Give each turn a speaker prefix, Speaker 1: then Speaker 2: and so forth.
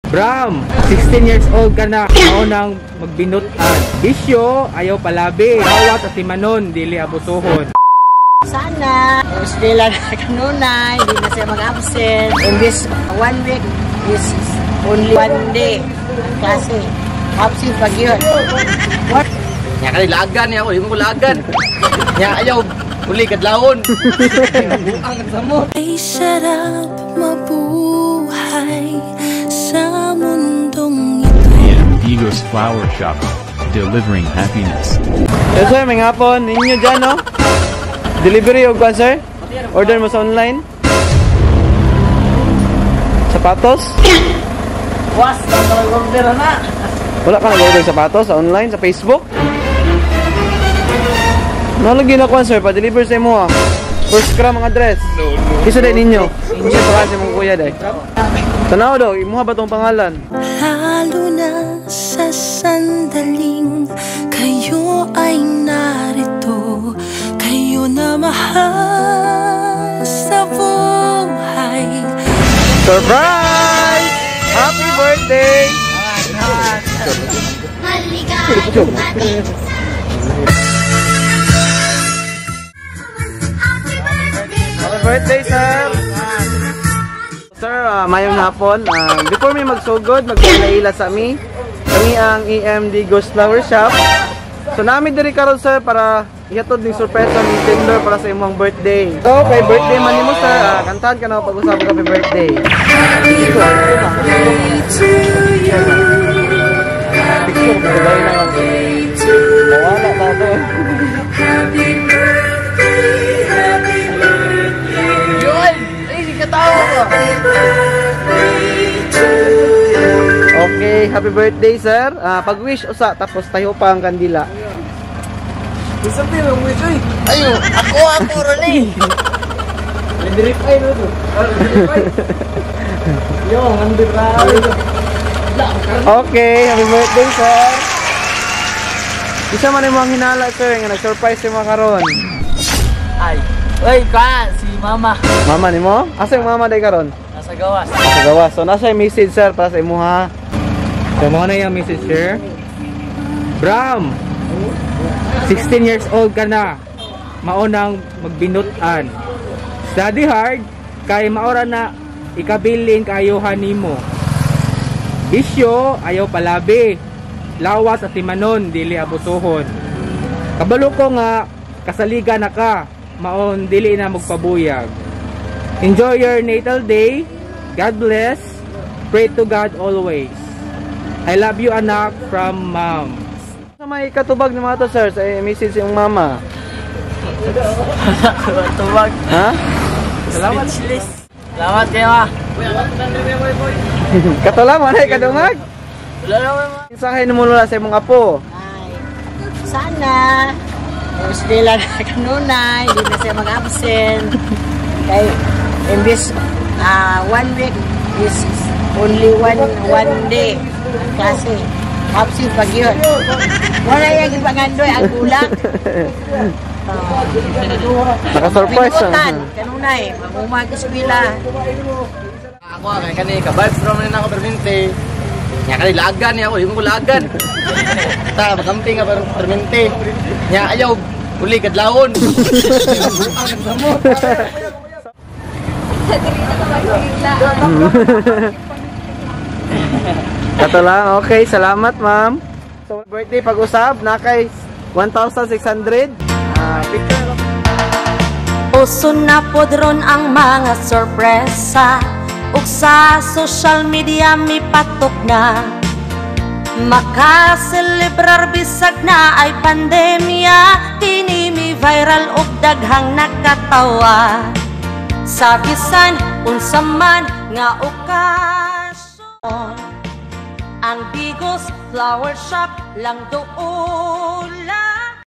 Speaker 1: Bram, 16 years old ka na, mao nang magbinutan. Bisyo, ayaw palabi. Awat at timanon, dili abusuhon.
Speaker 2: Sana, eskwela na kanunay, hindi na siya mag-absent. In this one week is only one day ang klase. Absent pag yun.
Speaker 3: Nya kali lagan niya ako, di mo ko lagan. Nya ayaw uli kadlawon. Ang samot.
Speaker 4: Ay sarap mabuhay sa mundong ito.
Speaker 5: And Digos Flower Shop, delivering happiness.
Speaker 6: Yes sir, may hapon. Ninyo dyan, no? Delivery o kwan, sir? Order mo sa online? Sapatos?
Speaker 3: Was na order na.
Speaker 6: Wala ka nag-order sapatos sa online, sa Facebook? Nalagi na kwan, sir, pa-deliver sa imo ah. First cram ang address. No, no. Isa din ninyo. Isa pa kasi mong kuya day. Tanaw daw, imuha ba tong pangalan?
Speaker 4: Lalo na sa sandaling kayo ay narito, kayo na mahal sa buhay.
Speaker 6: Surprise! Happy birthday!
Speaker 7: Maligayang bati.
Speaker 6: Happy birthday, sir! Sir, mayong hapon. Before mi magsugod, magpanaila sa mi. Kami ang EMD Ghost Flower Shop. So nami diri karon, sir, para ihatod ning sorpresa ni Tindor para sa imong birthday. So kay birthday man nimo, sir, kantahan ka na pag-usap happy birthday.
Speaker 4: Happy birthday to you. Happy birthday to
Speaker 6: Wala na to.
Speaker 4: Happy birthday, happy birthday.
Speaker 3: Yun! Ay, si katawa ko.
Speaker 4: Happy birthday to you.
Speaker 6: Okay, happy birthday, sir. Pag-wish usa tapos tayo pa ang kandila.
Speaker 3: Ayo, ako ako ron eh.
Speaker 6: Okay, happy birthday, sir. Isa man imong hinala, sir, nga nag-surprise mo karon.
Speaker 3: Ay. Uy, ka, si mama.
Speaker 6: Mama nimo? Asa yung mama day karon?
Speaker 3: Nasa gawas.
Speaker 6: Sa gawas. So nasa yung message, sir, para sa imuha.
Speaker 1: So mao na yung message, sir. Bram, 16 years old ka na, mao nang magbinutan. Study hard, kay maora na ikabilin kaayuhan nimo. Bisyo, ayaw palabi. Lawas at timanon, dili abusuhon. Kabalo ko nga, kasaliga na ka, maon dili na magpabuyag. Enjoy your natal day. God bless. Pray to God always. I love you, anak, from mom.
Speaker 6: Sa may katubag ni mga to, sir, sa message sa imong mama.
Speaker 3: Tubag.
Speaker 6: Ha?
Speaker 3: Salamat. Salamat kayo ma.
Speaker 6: Katula mo na kadungag.
Speaker 3: Wala naman ma.
Speaker 6: Mensahe nimo lola sa imong apo.
Speaker 2: Ay, sana, eskwela na kanunay, hindi na siya mag-absent. Kay, imbis one week is only one day ang klase. Absent pag yun. Wala yung ipangandoy, ang gulang.
Speaker 6: Naka-surprise siya.
Speaker 2: Pinutan, kanunay, mamumag eskwela.
Speaker 3: Ako kay kani ka vibes ro man ako permente. Nya kali lagan niya ako, di mo ko lagan. Ta magamping ka pero permente. Nya ayaw uli kadlawon. Ang samot.
Speaker 6: Kato lang. Okay, salamat, ma'am. So birthday pag-usab na kay 1,600. Picture.
Speaker 4: Uso na pod ron ang mga sorpresa, ug sa social media mipatok na. Makaselebrar bisag na ay pandemya, kini mi viral ug daghang nakatawa. Sa bisan unsa man nga okasyon, ang Digos Flower Shop lang duolan.